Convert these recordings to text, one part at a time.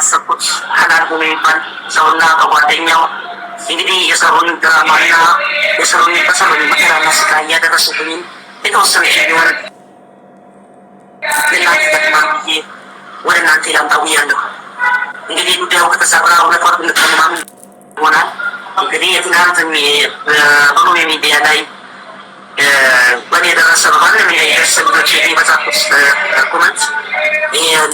ያሰብኩት። ሀላል ሆኖ የሚባል ሰውና በጓደኛው እንግዲህ የሰሩን ድራማና የሰሩን በሰሩን መከራና ስቃይ እያደረሱብኝን የተወሰነች ቢሆን ለእናንተ ጠቅማ ብዬ ወደ እናንተ ላምጣ ብያለሁ። እንግዲህ ጉዳዩ ከተሰራ 2 ወር ምናምን ይሆናል። እንግዲህ የትናንት በሮሜ ሚዲያ ላይ በእኔ የደረሰ በማንም የደረሰ ልጆች በጻፉት comment ይህን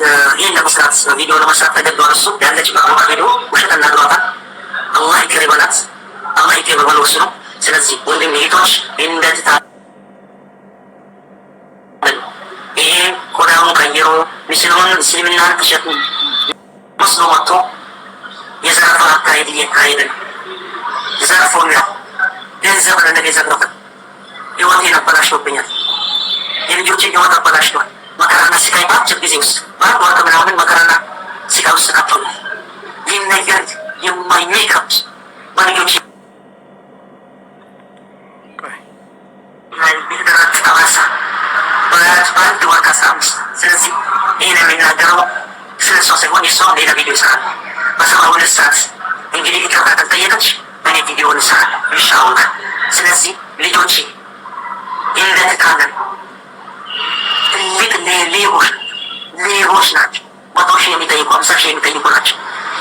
ለመስራት ቪዲዮ ለመስራት ተገዷል። እሱ ያለችበት ቦታ ሄዶ ውሸት አናግሯታል። አላህ ይቅር ይበላት፣ አላህ ይቅር ይበለው እሱ ነው። ስለዚህ ወንድም እህቶች እንደትታ ይሄ ቆዳውን ቀይሮ ምስሉን እስልምናን ተሸጥ መስሎ መጥቶ የዘረፋ አካሄድ እየካሄደ ነው። ዘርፎኛል። ገንዘብ አይደለም የዘረፈ፣ ህይወቴን አበላሽቶብኛል። የልጆችን ህይወት አበላሽቷል። መከራና ስቃይ በአጭር ጊዜ ውስጥ በ1 ወር ከምናምን መከራና ስቃይ ውስጥ ከቶኛል። ይህን ነገር የማይከብድ በልጆች ላይ የተደራጀ ጠባሳ በ1 ወር ከ15። ስለዚህ ይህን የሚናገረው ስለ እሷ ሳይሆን የእሷ ሌላ ቪዲዮ ይሰራል። በ72 ሰዓት እንግዲህ ይቅርታ ካልጠየቀች እኔ ቪዲዮን እሰራለሁ ኢንሻአላህ። ስለዚህ ልጆቼ እንደትካለን ትልቅ ሌቦች ሌቦች ናቸው። 100,000 የሚጠይቁ 50,000 የሚጠይቁ ናቸው።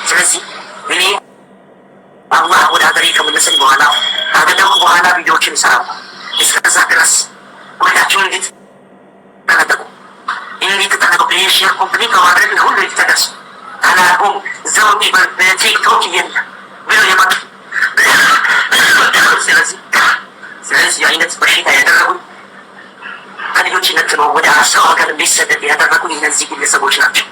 ስለዚህ እኔ አላህ ወደ ሀገሬ ከመለሰኝ በኋላ ካገደምኩ በኋላ ቪዲዮዎችን እሰራለሁ። እስከዛ ድረስ ሁላችሁም እንዴት ተጠነቀቁ፣ እንዴት ተጠነቀቁ። ይህ share copy link በማድረግ ለሁሉ እንዲተደርሱ አላሁም ዘው በቲክቶክ የለም ብሎ የመጡ ስለዚህ አይነት በሽታ ያደረጉኝ ከልጆች ነጥሎ ወደ ሰው ሀገር እንዲሰደድ ያደረጉኝ እነዚህ ግለሰቦች ናቸው።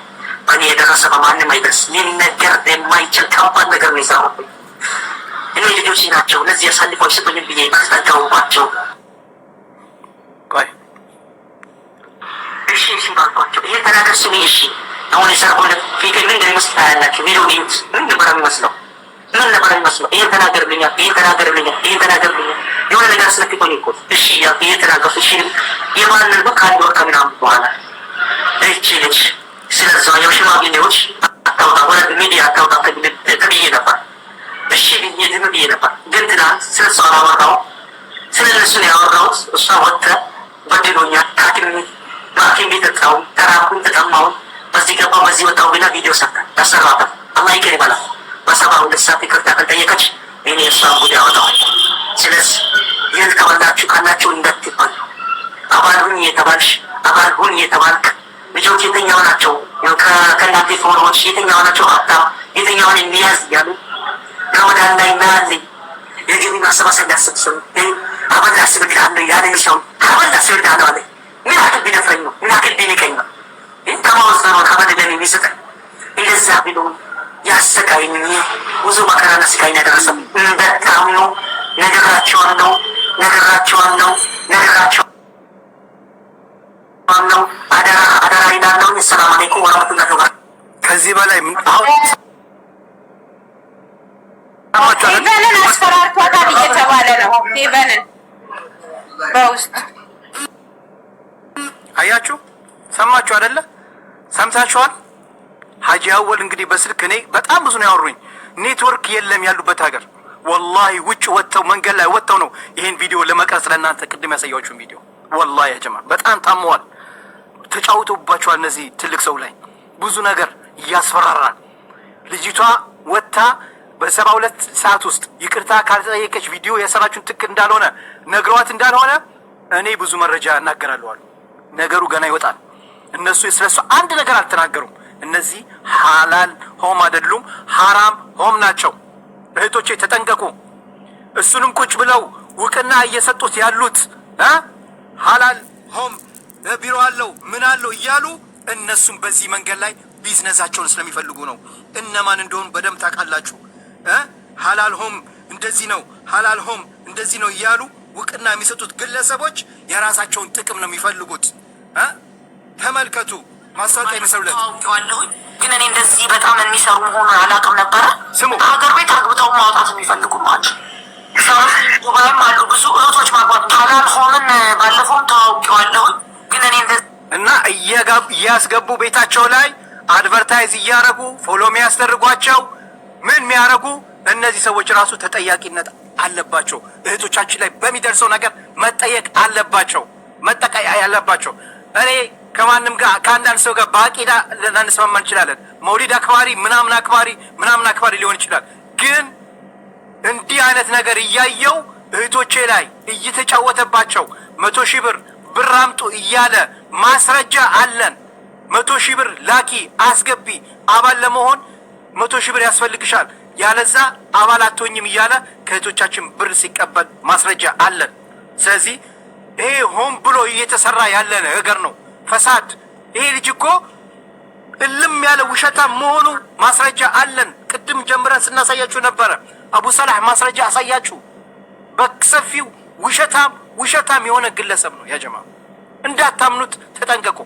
በእኔ የደረሰ በማንም አይደርስ። ሊነገር የማይችል ከባድ ነገር ነው የሰሩብኝ። እኔ ልጆች ናቸው እነዚህ አሳልፈው ይሰጡኝ ብዬ ባስጠጋውባቸው ቆይ እሺ እሺ ባልኳቸው ይሄ ተናገር ስሚ እሺ። አሁን የሰርጉለት ፊቴ ምን እንደሚመስል ታያላችሁ። ቪዲዮ እዩት። ምን ነበር የሚመስለው? ምን ነበር የሚመስለው? ይሄን ተናገርልኛል፣ ይሄን ተናገርልኛል፣ ይሄን ተናገርልኛል። የሆነ ነገር አስነክቶኝ እኮ እሺ እያልኩ ይሄን ተናገርኩ። እሺ የማንን ነው? ከ1 ወር ከምናምን በኋላ እቺ ልጅ ስለዛ ያው ሽማግሌዎች አታውጣ ወደ ሚዲያ አታውጣ ተብዬ ነበር። እሺ ብዬ ዝም ብዬ ነበር። ግን ትናንት ስለ እሷ አላወራሁም፣ ስለ እነሱ ነው ያወራሁት። እሷ ወጥተህ በድሎኛል፣ ሐኪም ቤት ጠጣሁ፣ ተራብኩኝ፣ ተጠማሁኝ፣ በዚህ ገባሁ፣ በዚህ ወጣሁ ብላ ቪዲዮ ሰርታ ያሰራታል። አላህ ይቅር ይበላል። በ72 ሰዓት ይቅርታ ካልጠየቀች እኔ እሷን ጉድ ያወጣዋል። ስለዚህ ይህን ከበላችሁ ካላችሁ እንዳትባሉ። አባል ሁኝ የተባልሽ አባል ሁኝ የተባልክ ልጆች የትኛው ናቸው ከእናንተ follower ኦች የትኛው ናቸው ሀብታም የትኛውን የሚያዝ እያሉ ረመዳን ላይ ናልኝ የገቢ ማሰባሰብ ሊያስብ ሰው አበል ላስብልሃለሁ ያለኝ ሰው አበል ላስብልሃለሁ አለኝ። ምን ያክል ቢደፍረኝ ነው? ምን ያክል ቢንቀኝ ነው? ይህን ከማወዘሮ አበል ለኔ የሚሰጠኝ እንደዛ ቢሎ ያሰቃይኝ ብዙ መከራና ስቃይን ያደረሰ እንዳታምኑ ነግራቸዋለሁ፣ ነግራቸዋለሁ፣ ነግራቸዋለሁ። አደራ አደራ ይላለሁ። ሰላም አለይኩም ወረህመቱላሂ ወበረካቱህ። ከዚህ በላይ አሁን ሄቨንን አስፈራርቷታል እየተባለ ነው። ሄቨንን በውስጥ አያችሁ፣ ሰማችሁ አይደለ? ሰምታችኋል። ሀጂ አወል እንግዲህ በስልክ እኔ በጣም ብዙ ነው ያወሩኝ። ኔትወርክ የለም ያሉበት ሀገር ወላሂ ውጭ ወጥተው መንገድ ላይ ወጥተው ነው ይሄን ቪዲዮ ለመቅረጽ ለእናንተ ቅድም ያሳያችሁን ቪዲዮ። ወላሂ ያ ጀማ በጣም ታመዋል፣ ተጫውተውባቸዋል። እነዚህ ትልቅ ሰው ላይ ብዙ ነገር እያስፈራራል። ልጅቷ ወጥታ በ72 ሰዓት ውስጥ ይቅርታ ካልተጠየቀች ቪዲዮ የሰራችሁን ትክክል እንዳልሆነ ነግረዋት እንዳልሆነ እኔ ብዙ መረጃ እናገራለሁ አሉ። ነገሩ ገና ይወጣል። እነሱ ስለሱ አንድ ነገር አልተናገሩም። እነዚህ ሀላል ሆም አይደሉም፣ ሀራም ሆም ናቸው። እህቶቼ ተጠንቀቁ። እሱንም ቁጭ ብለው ውቅና እየሰጡት ያሉት ሀላል ሆም ቢሮ አለው ምን አለው እያሉ እነሱም በዚህ መንገድ ላይ ቢዝነሳቸውን ስለሚፈልጉ ነው። እነማን እንደሆኑ በደንብ ታውቃላችሁ። ሀላል ሆም እንደዚህ ነው፣ ሀላል ሆም እንደዚህ ነው እያሉ ውቅና የሚሰጡት ግለሰቦች የራሳቸውን ጥቅም ነው የሚፈልጉት። ተመልከቱ፣ ማስታወቂያ የሚሰሩለት አውቄዋለሁኝ፣ ግን እኔ እንደዚህ በጣም የሚሰሩ መሆኑን አላውቅም ነበረ። ስሙ። ሀገር ቤት አግብተው ማውጣት የሚፈልጉም አሉ። ዱባይም አሉ ብዙ እህቶች ማግባት። ሀላል ሆምን ባለፈውም ተዋውቄዋለሁኝ፣ ግን እኔ እንደዚህ እና እያስገቡ ቤታቸው ላይ Advertise እያረጉ follow የሚያስደርጓቸው ምን የሚያረጉ እነዚህ ሰዎች ራሱ ተጠያቂነት አለባቸው። እህቶቻችን ላይ በሚደርሰው ነገር መጠየቅ አለባቸው፣ መጠየቅ ያለባቸው። እኔ ከማንም ጋር ከአንዳንድ ሰው ጋር በአቂዳ ላንስማማ እንችላለን። መውሊድ አክባሪ ምናምን አክባሪ ምናምን አክባሪ ሊሆን ይችላል። ግን እንዲህ አይነት ነገር እያየው እህቶቼ ላይ እየተጫወተባቸው 100,000 ብር ብር አምጡ እያለ ማስረጃ አለን። 100,000 ብር ላኪ አስገቢ፣ አባል ለመሆን 100,000 ብር ያስፈልግሻል፣ ያለዛ አባል አትሆኝም እያለ ከእህቶቻችን ብር ሲቀበል ማስረጃ አለን። ስለዚህ ይሄ ሆን ብሎ እየተሰራ ያለ ነገር ነው፣ ፈሳድ። ይሄ ልጅ እኮ እልም ያለ ውሸታም መሆኑ ማስረጃ አለን። ቅድም ጀምረን ስናሳያችሁ ነበረ። አቡ ሰላህ ማስረጃ አሳያችሁ በሰፊው። ውሸታም ውሸታም የሆነ ግለሰብ ነው። ያጀማ እንዳታምኑት ተጠንቀቁ።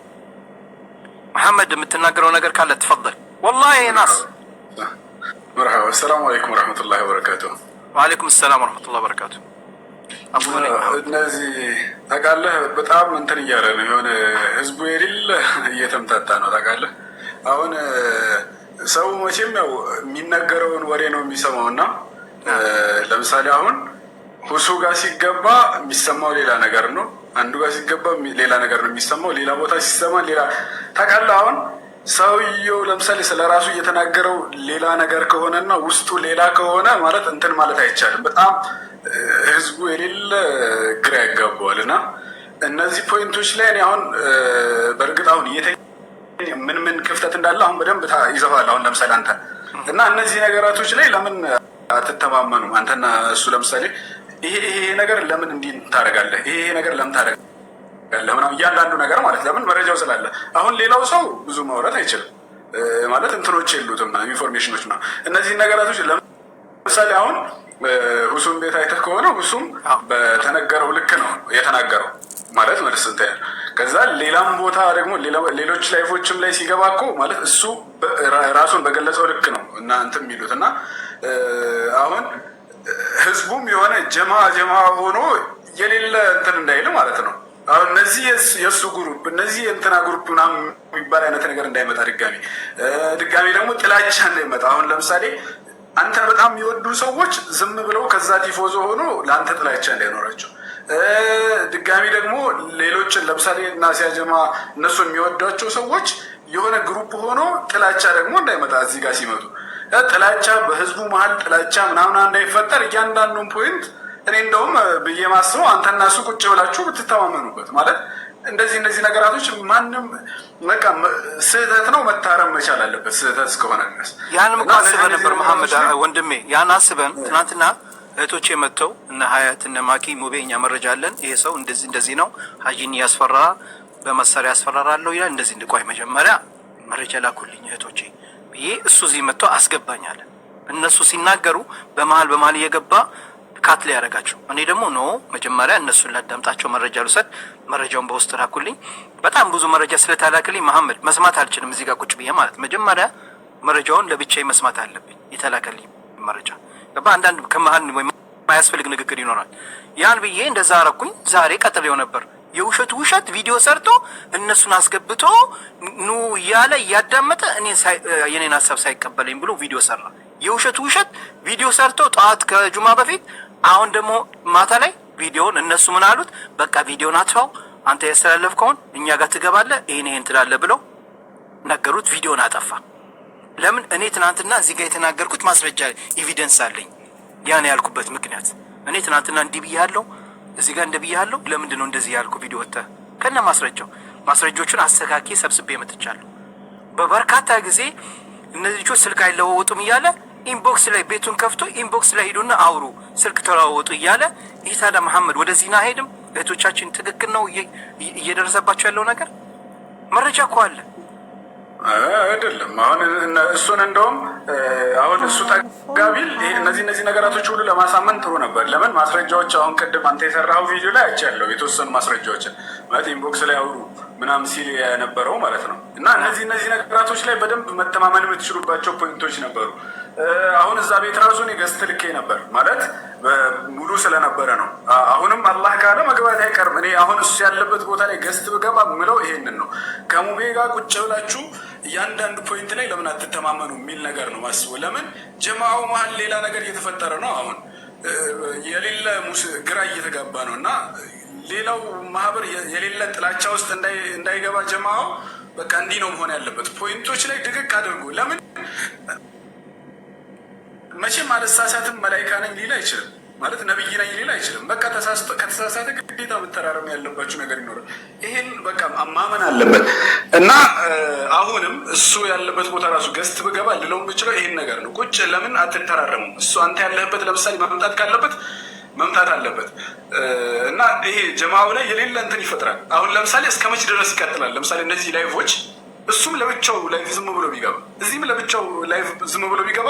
መሐመድ የምትናገረው ነገር ካለ تفضل። والله ناس مرحبا። السلام عليكم ورحمة الله وبركاته። وعليكم السلام ورحمة الله وبركاته። እነዚህ ታውቃለህ፣ በጣም እንትን እያለ ነው የሆነ ህዝቡ የሌለ እየተምታታ ነው ታውቃለህ። አሁን ሰው መቼም ያው የሚነገረውን ወሬ ነው የሚሰማው እና ለምሳሌ አሁን ሁሱ ጋር ሲገባ የሚሰማው ሌላ ነገር ነው። አንዱ ጋር ሲገባ ሌላ ነገር ነው የሚሰማው። ሌላ ቦታ ሲሰማ ሌላ ታውቃለህ። አሁን ሰውየው ለምሳሌ ስለ ራሱ እየተናገረው ሌላ ነገር ከሆነና ውስጡ ሌላ ከሆነ ማለት እንትን ማለት አይቻልም። በጣም ህዝቡ የሌለ ግራ ያጋባዋል። እና እነዚህ point ኦች ላይ እኔ አሁን በእርግጥ አሁን ምን ምን ክፍተት እንዳለ አሁን በደንብ ይዘዋል። አሁን ለምሳሌ አንተ እና እነዚህ ነገራቶች ላይ ለምን አትተማመኑም? አንተና እሱ ለምሳሌ ይሄ ይሄ ነገር ለምን እንዲህ ታደርጋለህ? ይሄ ይሄ ነገር ለምን ታደርጋለህ? ምናምን እያንዳንዱ ነገር ማለት ለምን መረጃው ስላለ አሁን ሌላው ሰው ብዙ ማውራት አይችልም ማለት እንትኖች የሉትም information ኦች ነው። እነዚህ ነገራቶች ለምሳሌ አሁን ሁሱም ቤት አይተህ ከሆነ ሁሱም በተነገረው ልክ ነው የተናገረው ማለት መልስ እንትን ያለው። ከዛ ሌላም ቦታ ደግሞ ሌሎች live ኦችም ላይ ሲገባ እኮ ማለት እሱ ራሱን በገለጸው ልክ ነው እና እንትን የሚሉት እና አሁን ህዝቡም የሆነ ጀማ ጀማ ሆኖ የሌለ እንትን እንዳይል ማለት ነው። አሁን እነዚህ የእሱ group እነዚህ የእንትና group ምናምን የሚባል አይነት ነገር እንዳይመጣ ድጋሚ ድጋሚ ደግሞ ጥላቻ እንዳይመጣ። አሁን ለምሳሌ አንተ በጣም የሚወዱ ሰዎች ዝም ብለው ከዛ ቲፎዞ ሆኖ ለአንተ ጥላቻ እንዳይኖራቸው፣ ድጋሚ ደግሞ ሌሎችን ለምሳሌ ናሲያ ጀማ እነሱን የሚወዷቸው ሰዎች የሆነ group ሆኖ ጥላቻ ደግሞ እንዳይመጣ፣ እዚህ ጋር ሲመጡ ጥላቻ በህዝቡ መሀል ጥላቻ ምናምን እንዳይፈጠር እያንዳንዱን point እኔ እንደውም ብዬ ማስበው አንተና እሱ ቁጭ ብላችሁ ብትተማመኑበት ማለት እንደዚህ እነዚህ ነገራቶች ማንም በቃ ስህተት ነው መታረም መቻል አለበት ስህተት እስከሆነ ድረስ። ያንም እኮ አስበን ነበር መሐመድ ወንድሜ፣ ያን አስበን ትናንትና እህቶቼ መጥተው እነ ሀያት እነ ማኪ ሙቤ እኛ መረጃ አለን፣ ይሄ ሰው እንደዚህ እንደዚህ ነው፣ ሀጂን እያስፈራራ በመሳሪያ ያስፈራራለሁ ይላል። እንደዚህ እንድቆይ መጀመሪያ መረጃ ላኩልኝ እህቶቼ ብዬ እሱ እዚህ መጥቶ አስገባኛለ። እነሱ ሲናገሩ በመሀል በመሀል እየገባ cut ላይ ያደረጋቸው፣ እኔ ደግሞ no መጀመሪያ እነሱን ላዳምጣቸው፣ መረጃ ልውሰድ። መረጃውን በውስጥ ላኩልኝ። በጣም ብዙ መረጃ ስለተላክልኝ መሐመድ መስማት አልችልም እዚህ ጋር ቁጭ ብዬ ማለት መጀመሪያ መረጃውን ለብቻዬ መስማት አለብኝ። የተላከልኝ መረጃ ገባ አንዳንድ ከመሀል የማያስፈልግ ንግግር ይኖራል። ያን ብዬ እንደዛ አረኩኝ። ዛሬ ቀጥሬው ነበር። የውሸት ውሸት ቪዲዮ ሰርቶ እነሱን አስገብቶ ኑ እያለ እያዳመጠ የኔን ሀሳብ ሳይቀበለኝ ብሎ ቪዲዮ ሰራ። የውሸት ውሸት ቪዲዮ ሰርቶ ጠዋት ከጁማ በፊት፣ አሁን ደግሞ ማታ ላይ ቪዲዮን እነሱ ምን አሉት? በቃ ቪዲዮን አጥፋው፣ አንተ ያስተላለፍከውን እኛ ጋር ትገባለህ፣ ይሄን ይሄን ትላለህ ብለው ነገሩት። ቪዲዮን አጠፋ። ለምን? እኔ ትናንትና እዚህ ጋር የተናገርኩት ማስረጃ evidence አለኝ። ያን ያልኩበት ምክንያት እኔ ትናንትና እንዲህ ብያለሁ፣ እዚህ ጋር እንደ ብያለሁ። ለምንድን ነው እንደዚህ ያልኩ? ቪዲዮ ወጥተህ ከነ ማስረጃው ማስረጃዎቹን አስተካክዬ ሰብስቤ መጥቻለሁ። በበርካታ ጊዜ እነዚህ ልጆች ስልክ አይለዋወጡም እያለ inbox ላይ ቤቱን ከፍቶ inbox ላይ ሂዱና አውሩ፣ ስልክ ተለዋወጡ እያለ ይህ ታዲያ መሐመድ ወደዚህ ና አይሄድም? እህቶቻችን ትክክል ነው እየደረሰባቸው ያለው ነገር መረጃ እኮ አለ። አይደለም አሁን እሱን እንደውም አሁን እሱ ጠጋቢል እነዚህ እነዚህ ነገራቶች ሁሉ ለማሳመን ጥሩ ነበር። ለምን ማስረጃዎች አሁን ቅድም አንተ የሰራኸው ቪዲዮ ላይ አይቻለሁ የተወሰኑ ማስረጃዎችን። ማለት inbox ላይ አውሩ ምናምን ሲል የነበረው ማለት ነው። እና እነዚህ ነገራቶች ላይ በደንብ መተማመን የምትችሉባቸው point ኦች ነበሩ። አሁን እዛ ቤት ራሱ እኔ guest ልኬ ነበር ማለት ሙሉ ስለነበረ ነው። አሁንም አላህ ካለ መግባት አይቀርም። እኔ አሁን እሱ ያለበት ቦታ ላይ guest ብገባ ምለው ይሄንን ነው። ከሙቤ ጋር ቁጭ ብላችሁ እያንዳንዱ point ላይ ለምን አትተማመኑ የሚል ነገር ነው ማስበው። ለምን ጀማው መሀል ሌላ ነገር እየተፈጠረ ነው። አሁን የሌለ ግራ እየተጋባ ነው እና ሌላው ማህበር የሌለ ጥላቻ ውስጥ እንዳይገባ ጀማው በቃ እንዲህ ነው መሆን ያለበት። point ኦች ላይ ድቅቅ አድርጉ። ለምን መቼም አልሳሳትም መላይካ ነኝ ሊል አይችልም። ማለት ነብይ ነኝ ሊል አይችልም። በቃ ከተሳሳተ ግዴታ መተራረም ያለባችሁ ነገር ይኖራል። ይሄን በቃ ማመን አለበት እና አሁንም እሱ ያለበት ቦታ ራሱ guest ብገባ ልለው የምችለው ይሄን ነገር ነው። ቁጭ ለምን አትተራረሙም? እሱ አንተ ያለህበት ለምሳሌ መምጣት ካለበት መምጣት አለበት እና ይሄ ጀማው ላይ የሌለ እንትን ይፈጥራል። አሁን ለምሳሌ እስከ መች ድረስ ይቀጥላል? ለምሳሌ እነዚህ live ኦች እሱም ለብቻው live ዝም ብሎ ቢገባ እዚህም ለብቻው live ዝም ብሎ ቢገባ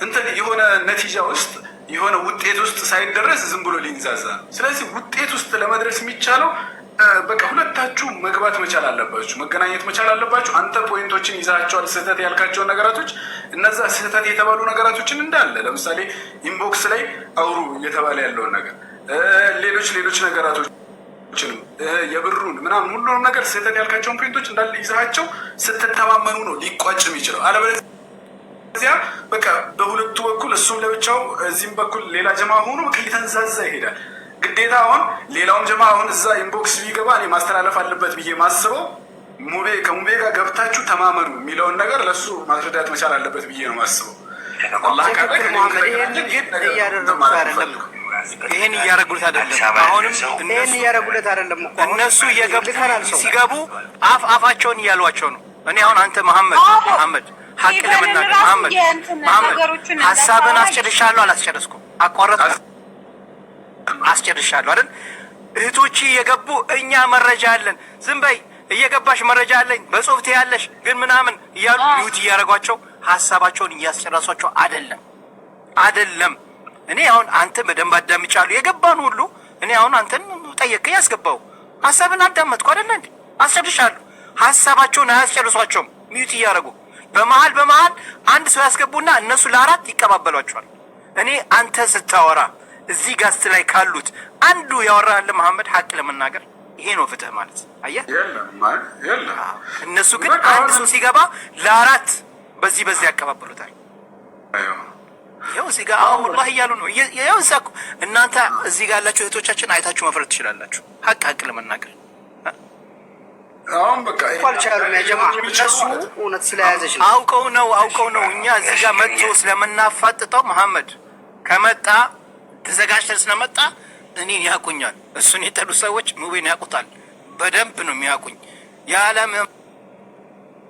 እንትን የሆነ ነቲጃ ውስጥ የሆነ ውጤት ውስጥ ሳይደረስ ዝም ብሎ ሊንዛዛ ነው። ስለዚህ ውጤት ውስጥ ለመድረስ የሚቻለው በቃ ሁለታችሁ መግባት መቻል አለባችሁ፣ መገናኘት መቻል አለባችሁ። አንተ point ኦችን ይዛቸዋል፣ ስህተት ያልካቸውን ነገራቶች እነዛ ስህተት የተባሉ ነገራቶችን እንዳለ ለምሳሌ inbox ላይ አውሩ እየተባለ ያለውን ነገር ሌሎች ነገራቶችንም የብሩን ምናምን ሁሉንም ነገር ስህተት ያልካቸውን point ኦች እንዳለ ይዛቸው ስትተማመኑ ነው ሊቋጭ የሚችለው። አለበለዚያ በቃ በሁለቱ በኩል እሱም ለብቻው እዚህም በኩል ሌላ ጀማ ሆኖ በቃ እየተንዛዛ ይሄዳል። ግዴታ አሁን ሌላውም ጀማ አሁን እዛ inbox ቢገባ እኔ ማስተላለፍ አለበት ብዬ ማስበው ሙቤ ከሙቤ ጋር ገብታችሁ ተማመኑ የሚለውን ነገር ለእሱ ማስረዳት መቻል አለበት ብዬ ነው ማስበው። አላህ ካለ ይሄን እያደረጉት አይደለም። አሁንም ይሄን እያደረጉለት አይደለም እኮ እነሱ እየገቡ ሲገቡ አፋቸውን እያሏቸው ነው። እኔ አሁን አንተ መሐመድ ሀቅ ለመናገር መሐመድ ሀሳብን አስጨርሻለሁ አላስጨረስኩም? አቋረጥኩ አስጨርሻለሁ አይደል? እህቶቼ እየገቡ እኛ መረጃ አለን፣ ዝም በይ እየገባሽ መረጃ አለኝ በጽሁፍ ትያለሽ ግን ምናምን እያሉ mute እያደረጓቸው ሀሳባቸውን እያስጨረሷቸው አይደለም አይደለም። እኔ አሁን አንተ በደንብ አዳምጫለሁ የገባን ሁሉ። እኔ አሁን አንተን ጠየቅከኝ ያስገባው ሀሳብን አዳመጥኩ አይደለ እንዴ? አስጨርሻለሁ። ሀሳባቸውን አያስጨርሷቸውም mute እያደረጉ በመሀል በመሀል አንድ ሰው ያስገቡና እነሱ ለአራት ይቀባበሏቸዋል። እኔ አንተ ስታወራ እዚህ guest ላይ ካሉት አንዱ ያወራል መሐመድ፣ ሀቅ ለመናገር ይሄ ነው ፍትህ ማለት አየህ። እነሱ ግን አንድ ሰው ሲገባ ለአራት በዚህ በዚህ ያቀባበሉታል። ይኸው እዚህ ጋር አሁን ወላሂ እያሉ ነው። ይኸው እዛ እናንተ እዚህ ጋር ያላችሁ እህቶቻችን አይታችሁ መፍረድ ትችላላችሁ። ሀቅ ሀቅ ለመናገር አሁን በቃ አልቻሉም። ያ ጀማ እሱ እውነት ስለያዘች ነው። አውቀው ነው አውቀው ነው። እኛ እዚህ ጋር መጥቶ ስለምናፋጥጠው መሐመድ ከመጣ ተዘጋጅተን ስለመጣ እኔን ያውቁኛል። እሱን የጠሉ ሰዎች ሙቤን ያውቁታል። በደንብ ነው የሚያውቁኝ። ያለ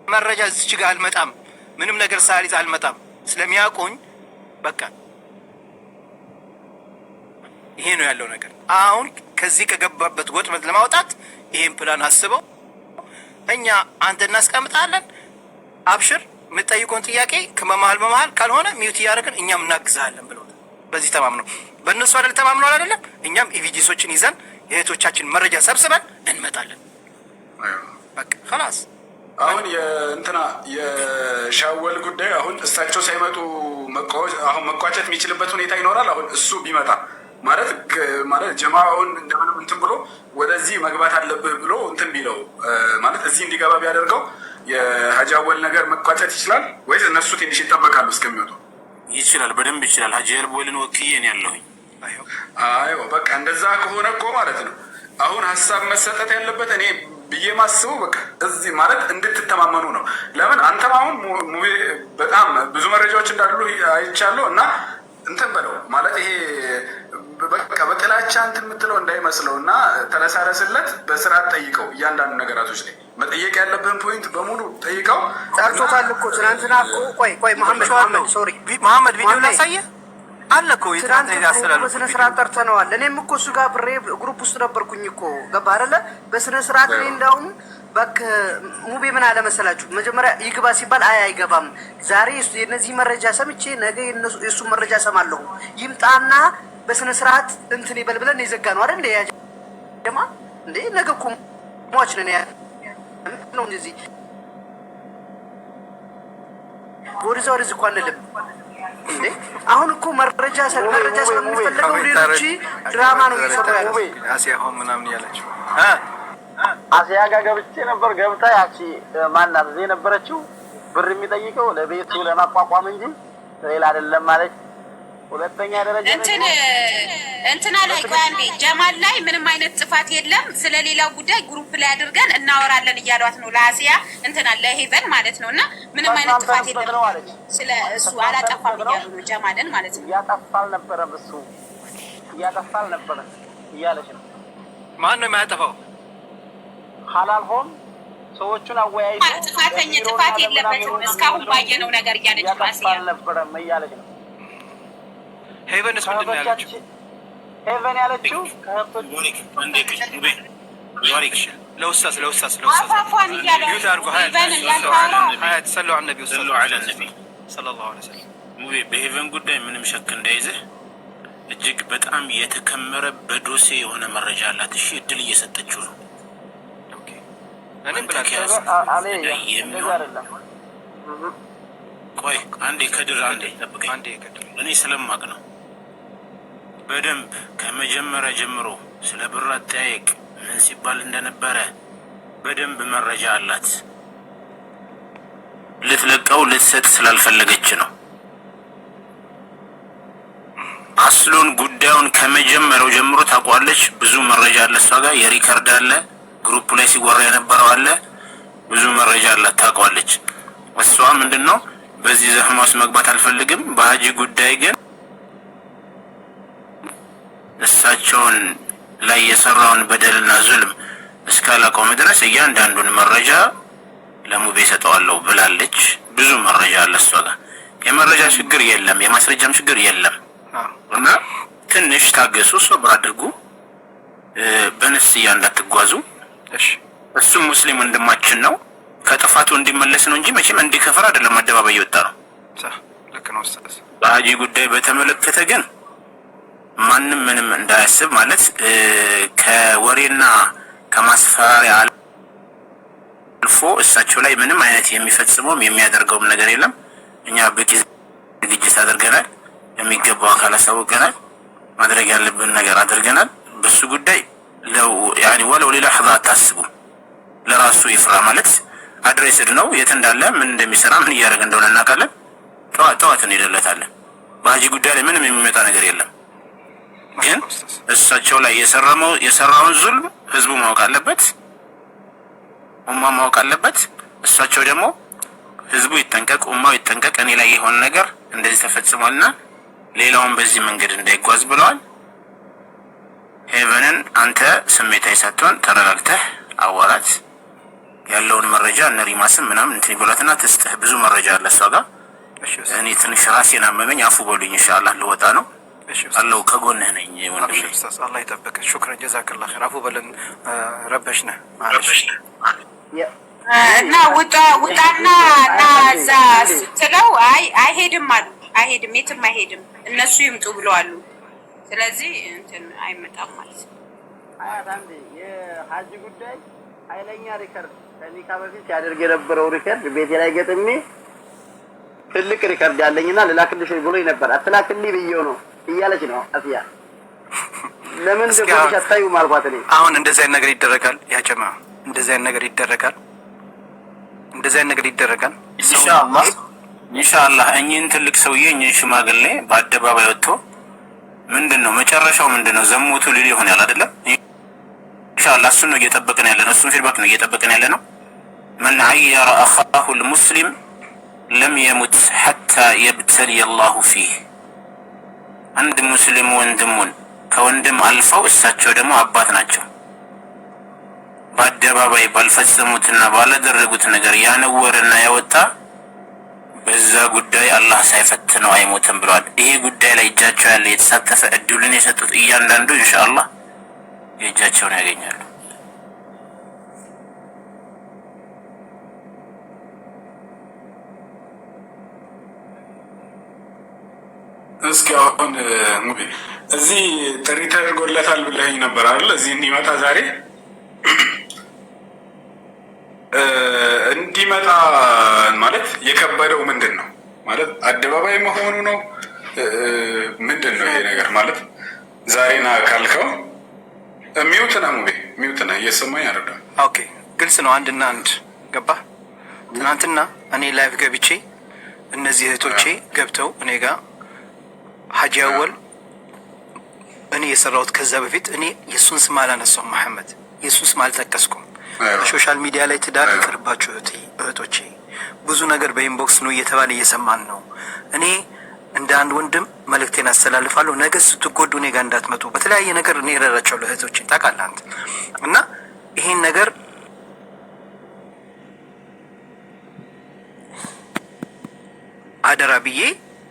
መረጃ እዚች ጋር አልመጣም፣ ምንም ነገር ሳልይዝ አልመጣም። ስለሚያውቁኝ በቃ ይሄ ነው ያለው ነገር። አሁን ከዚህ ከገባበት ወጥመድ ለማውጣት ይሄን ፕላን አስበው እኛ አንተ እናስቀምጣለን። አብሽር፣ የምትጠይቀውን ጥያቄ በመሀል በመሀል ካልሆነ mute እያደረግን እኛም እናግዝሃለን ብለውታል። በዚህ ተማምነው በእነሱ አይደል ተማምነዋል አይደለም። እኛም evidence ኦችን ይዘን የእህቶቻችን መረጃ ሰብስበን እንመጣለን። በቃ خلاص። አሁን የእንትና የሻወል ጉዳይ አሁን እሳቸው ሳይመጡ አሁን መቋጨት የሚችልበት ሁኔታ ይኖራል። አሁን እሱ ቢመጣ ማለት ማለት ጀማውን እንደምንም እንትን ብሎ ወደዚህ መግባት አለብህ ብሎ እንትን ቢለው ማለት እዚህ እንዲገባ ቢያደርገው የሀጂ አወል ነገር መቋጨት ይችላል ወይስ እነሱ ትንሽ ይጠበቃሉ እስከሚወጡ? ይችላል፣ በደንብ ይችላል። ሀጂ አወልን ወክዬ ነው ያለሁኝ። አይዋ በቃ እንደዛ ከሆነ እኮ ማለት ነው አሁን ሀሳብ መሰጠት ያለበት እኔ ብዬ ማስበው በቃ እዚህ ማለት እንድትተማመኑ ነው። ለምን አንተም አሁን በጣም ብዙ መረጃዎች እንዳሉ አይቻለሁ እና እንትን በለው ማለት ይሄ በቃ በጥላቻ እንትን የምትለው እንዳይመስለው እና ተለሳለስለት፣ በስርዓት ጠይቀው። እያንዳንዱ ነገራቶች ላይ መጠየቅ ያለብህን point በሙሉ ጠይቀው። ጠርቶታል እኮ ትናንትና እኮ። ቆይ ቆይ መሐመድ sorry መሐመድ ቪዲዮ ላሳየህ አለ እኮ ትናንት በስነ ስርዓት ጠርተነዋል። እኔም እኮ እሱ ጋር ብሬ group ውስጥ ነበርኩኝ እኮ ገባህ አይደለ? በስነ ስርዓት እኔ እንዳውም በቃ ሙቤ ምን አለ መሰላችሁ፣ መጀመሪያ ይግባ ሲባል አይ አይገባም፣ ዛሬ የነዚህ መረጃ ሰምቼ ነገ የእሱ መረጃ ሰማለሁ፣ ይምጣና በስነ ስርዓት እንትን ይበል ብለን የዘጋ ነው አይደል? ያ ጀማ እንዴ ነገ እኮ ሟች ነን ነው እንደዚህ ወደዛ ወደዚህ እኮ አንልም እንዴ። አሁን እኮ መረጃ መረጃ ስለምንፈልገው ሌሎች ድራማ ነው እየሰሩ ያሉት። አሲያ አሁን ምናምን እያላችሁ አሲያ ጋር ገብቼ ነበር። ገብታ ያቺ ማናት እዚህ የነበረችው ብር የሚጠይቀው ለቤቱ ለማቋቋም እንጂ ሌላ አይደለም ማለት። ሁለተኛ ደረጃ እንትን እንትና ላይ ቆይ አንዴ፣ ጀማል ላይ ምንም አይነት ጥፋት የለም። ስለ ሌላው ጉዳይ group ላይ አድርገን እናወራለን እያሏት ነው ለአሲያ እንትና ለሄቨን ማለት ነው። እና ምንም አይነት ጥፋት የለም ስለ እሱ አላጠፋም እያሉ ነው ጀማልን ማለት ነው። እያጠፋ አልነበረም እሱ እያጠፋ አልነበረም እያለች ነው። ማን ነው የማያጠፋው? ሀላል ሆም ሰዎቹን አወያይቶ ጥፋተኛ ጥፋት የለበትም እስካሁን ባየነው ነገር እያለች ነው እያጠፋ አሲያ። አልነበረም እያለች ነው። ሄቨንስ ምንድን ነው ያለችው? ሄቨን ያለችው ከሀብቶች ለውስታዝ ለውስታዝ ለውስታዝ አፋፏን እያለ mute አድርጎ ሀያት ሄቨን እንዳታወራ ሀያት صلوا على النبي صلوا على النبي። صلى الله عليه وسلم። ሙቤ፣ በሄቨን ጉዳይ ምንም شك እንዳይዝህ እጅግ በጣም የተከመረ በዶሴ የሆነ መረጃ አላት። እሺ፣ እድል እየሰጠችው ነው። Okay፣ እኔም ብላለች። አሌ እንደዚህ አይደለም። ቆይ አንዴ ከድር፣ አንዴ ጠብቀኝ። አንዴ ከድር። እኔ ስለማቅ ነው በደንብ ከመጀመሪያ ጀምሮ ስለ ብር አጠያየቅ ምን ሲባል እንደነበረ በደንብ መረጃ አላት። ልትለቀው ልትሰጥ ስላልፈለገች ነው። አስሉን ጉዳዩን ከመጀመሪያው ጀምሮ ታውቋለች። ብዙ መረጃ አለ እሷ ጋር፣ የ record አለ፣ group ላይ ሲወራ የነበረው አለ። ብዙ መረጃ አላት፣ ታውቋለች። እሷ ምንድን ነው በዚህ زحمة ውስጥ መግባት አልፈልግም፣ በሀጂ ጉዳይ ግን እሳቸውን ላይ የሰራውን በደልና ظلم እስካላቆመ ድረስ እያንዳንዱን መረጃ ለሙቤ ሰጠዋለሁ ብላለች። ብዙ መረጃ አለ እሷ ጋር። የመረጃ ችግር የለም፣ የማስረጃም ችግር የለም። እና ትንሽ ታገሱ፣ صبر አድርጉ፣ በ نفسية እንዳትጓዙ። እሱም ሙስሊም ወንድማችን ነው። ከጥፋቱ እንዲመለስ ነው እንጂ መቼም እንዲከፍር አይደለም አደባባይ የወጣ ነው። ልክ ነው ኡስታዝ። በሀጂ ጉዳይ በተመለከተ ግን ማንም ምንም እንዳያስብ ማለት ከወሬና ከማስፈራሪያ አልፎ እሳቸው ላይ ምንም አይነት የሚፈጽመውም የሚያደርገውም ነገር የለም። እኛ በቂ ዝግጅት አድርገናል። የሚገባው አካል አሳውቀናል። ማድረግ ያለብን ነገር አድርገናል። በሱ ጉዳይ ለው يعني ولو للحظة አታስቡ። ለራሱ ይፍራ ማለት addressed ነው። የት እንዳለ፣ ምን እንደሚሰራ፣ ምን እያደረገ እንደሆነ እናውቃለን። ጠዋት ጠዋት እንሄድለታለን። በሀጂ ጉዳይ ላይ ምንም የሚመጣ ነገር የለም። ግን እሳቸው ላይ የሰራውን ظلم ህዝቡ ማወቅ አለበት፣ ኡማ ማወቅ አለበት። እሳቸው ደግሞ ህዝቡ ይጠንቀቅ፣ ኡማው ይጠንቀቅ፣ እኔ ላይ የሆነ ነገር እንደዚህ ተፈጽሟልና ሌላውን በዚህ መንገድ እንዳይጓዝ ብለዋል። ሄቨንን አንተ ስሜታዊ ሳትሆን ተረጋግተህ አዋራት። ያለውን መረጃ እነ ሪማስም ምናምን እንትን ይበሏትና ትስጥህ። ብዙ መረጃ አለ እሷ ጋር። እኔ ትንሽ ራሴን አመመኝ፣ አፉ በሉኝ። ኢንሻአላህ ልወጣ ነው አለው። ከጎንህ ነኝ ወንድሜ። ኡስታዝ፣ አላህ ይጠብቅህ። شكرا جزاك الله خير። አፉ በለን፣ ረበሽነህ معليش። እና ውጣ ውጣና እና እዛ ስትለው አይ አይሄድም አሉ። አይሄድም፣ የትም አይሄድም፣ እነሱ ይምጡ ብለዋሉ። ስለዚህ እንትን አይመጣም ማለት ነው። አያት አንዴ የሀጂ ጉዳይ ኃይለኛ record ከኒካ በፊት ያደርግ የነበረው record ቤቴ ላይ ገጥሜ ትልቅ record ያለኝና ልላክልሽ ብሎኝ ነበር። አትላክልኝ ብዬው ነው እያለች ነው አስያ። ለምን ደጎች አታዩም አልኳት እኔ። አሁን እንደዚህ አይነት ነገር ይደረጋል። يا جماعة እንደዚህ አይነት ነገር ይደረጋል። እንደዚህ አይነት ነገር ይደረጋል። ኢንሻአላህ ኢንሻአላህ እኚህን ትልቅ ሰውዬ፣ እኚህን ሽማግሌ በአደባባይ ወጥቶ ምንድን ነው መጨረሻው? ምንድን ነው ዘሞቱ ሊል ይሆናል አይደለም? ኢንሻአላህ እሱን ነው እየጠበቅን ያለ ነው። እሱን feedback ነው እየጠበቅን ያለ ነው። من عير أخاه المسلم لم يمت حتى يبتلي الله فيه። አንድ ሙስሊም ወንድሙን ከወንድም አልፈው እሳቸው ደግሞ አባት ናቸው። በአደባባይ ባልፈጸሙትና ባላደረጉት ነገር ያነወረና ያወጣ በዛ ጉዳይ አላህ ሳይፈትነው አይሞትም ብለዋል። ይሄ ጉዳይ ላይ እጃቸው ያለ የተሳተፈ እድሉን የሰጡት እያንዳንዱ ኢንሻአላህ የእጃቸውን ያገኛሉ። እስኪ አሁን ሙቤ እዚህ ጥሪ ተደርጎለታል ብለኸኝ ነበር አይደል? እዚህ እንዲመጣ ዛሬ። ቢመጣ ማለት የከበደው ምንድን ነው ማለት አደባባይ መሆኑ ነው? ምንድን ነው ይሄ ነገር ማለት? ዛሬ ና ካልከው mute ነህ ሙቤ፣ mute ነህ፣ እየሰማኝ አይደለም። Okay፣ ግልጽ ነው። አንድና አንድ ገባ። ትናንትና እኔ live ገብቼ እነዚህ እህቶቼ ገብተው እኔ ጋር ሀጂ አወል እኔ የሰራሁት ከዛ በፊት እኔ የእሱን ስም አላነሳውም፣ መሐመድ የእሱን ስም አልጠቀስኩም። በ social media ላይ ትዳር ይቅርባችሁ እህቶቼ፣ ብዙ ነገር በ inbox ነው እየተባለ እየሰማን ነው። እኔ እንደ አንድ ወንድም መልእክቴን አስተላልፋለሁ። ነገ ስትጎዱ እኔ ጋር እንዳትመጡ። በተለያየ ነገር እኔ እረዳቸዋለሁ እህቶቼን፣ ታውቃለህ አንተ እና ይሄን ነገር አደራ ብዬ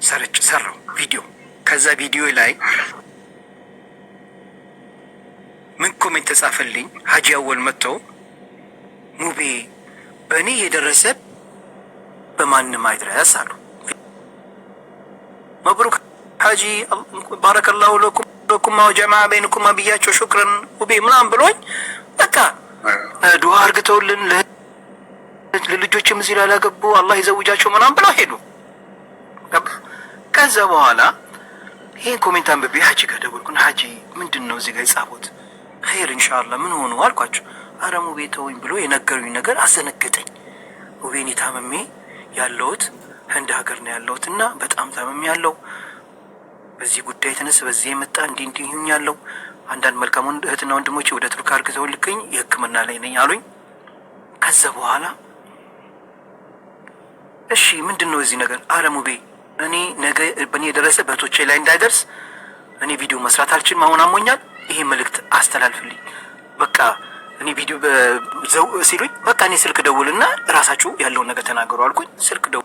ሰርች ሰራው ቪዲዮ። ከዛ ቪዲዮ ላይ ምን comment ተጻፈልኝ? ሀጂ አወል መጥተው ሙቤ በእኔ የደረሰ በማንም አይድረስ አሉ። مبروك ሀጂ بارك الله لكما وجمع بينكما ብያቸው شكرا ሙቤ ምናምን ብሎኝ በቃ ዱዓ አርግተውልን ለልጆችም እዚህ ላላገቡ አላህ ይዘውጃቸው ምናምን ብለው ሄዱ። ከዛ በኋላ ይህን comment አንብቤ ሀጂ ጋር ደወልኩና ሀጂ ምንድን ነው እዚህ ጋር የጻፉት? خير إن شاء الله ምን ሆኑ አልኳቸው። አረ ሙቤ ተወኝ ብሎ የነገሩኝ ነገር አዘነገጠኝ። ሙቤ እኔ ታምሜ ያለሁት ህንድ ሀገር ነው ያለሁት እና በጣም ታምሜ ያለው በዚህ ጉዳይ የተነሳ በዚህ የመጣ እንዲህ እንዲህ ያለው አንዳንድ መልካም እህትና ወንድሞቼ ወደ ቱርክ አርግዘው ልክኝ የሕክምና ላይ ነኝ አሉኝ። ከዛ በኋላ እሺ ምንድን ነው እዚህ ነገር? አረ ሙቤ እኔ ነገ በእኔ የደረሰ በእህቶቼ ላይ እንዳይደርስ እኔ ቪዲዮ መስራት አልችልም፣ አሁን አሞኛል፣ ይሄ መልእክት አስተላልፍልኝ። በቃ እኔ ቪዲዮ ሲሉኝ በቃ እኔ ስልክ ደውልና እራሳችሁ ያለውን ነገር ተናገሩ አልኩኝ። ስልክ ደውል